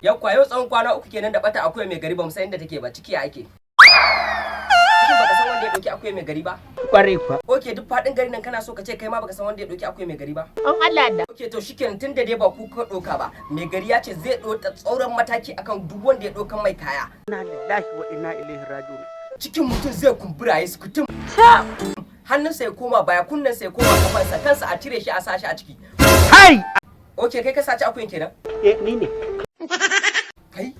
Yau kwa yau tsawon kwana 3 kenan da bata akuya mai gari, ba mu san inda take ba, ciki ake. Shin baka san wanda ya dauki akuya mai gari ba? Kwarai kuwa. Okay, duk fadin garin nan kana so ka ce kai ma baka san wanda ya dauki akuya mai gari ba? An Allah da. Okay, to shikenan, tunda dai ba ku ka doka ba, mai gari ya ce zai ɗauka tsauran mataki akan duk wanda ya ɗaukan mai kaya. Inna lillahi wa inna ilaihi raji'un. Cikin mutum zai kumbura ya sukutum. Hannunsa ya koma baya, kunnensa ya koma kafansa, kansa a cire shi a sa shi a ciki. Hai! Okay, kai ka saci akuyan kenan? Eh, ni ne. Kai?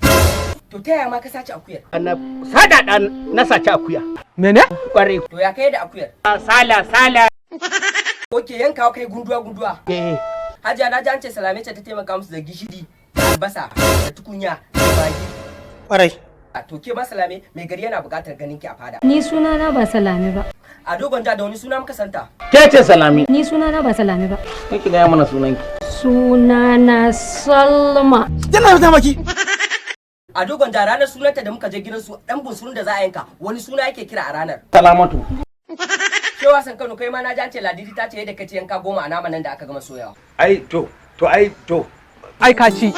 To ta yaya ma ka saci akuyar? Na sada dan na saci akuya. Mene? Kwarai. To ya kai da akuyar? Sala sala. Okay, yankawa kai gunduwa gunduwa. Eh. Hajiya, na ji an ce Salame ce ta taimaka musu da gishiri, da albasa, da tukunya, da magi. Kwarai. A to ke ma Salame, mai gari yana buƙatar ganin ki a fada. Ni sunana ba Salami ba. A dogon da wani suna muka santa? Ke ce Salami. Ni sunana ba Salami ba. Kai, ki gaya mana sunanki. Sunana Salma. Yana da maki. A dogon da ranar sunanta da muka je gidansu, dan bunsurun da za a yanka, wani suna yake kira a ranar? Salamatu. Ke wasan Kano, kai ma na ji an ce Ladidi ta ce yadda kace yanka 10 a naman nan da aka gama soyawa. Ai to, ai to. Ai ka ci.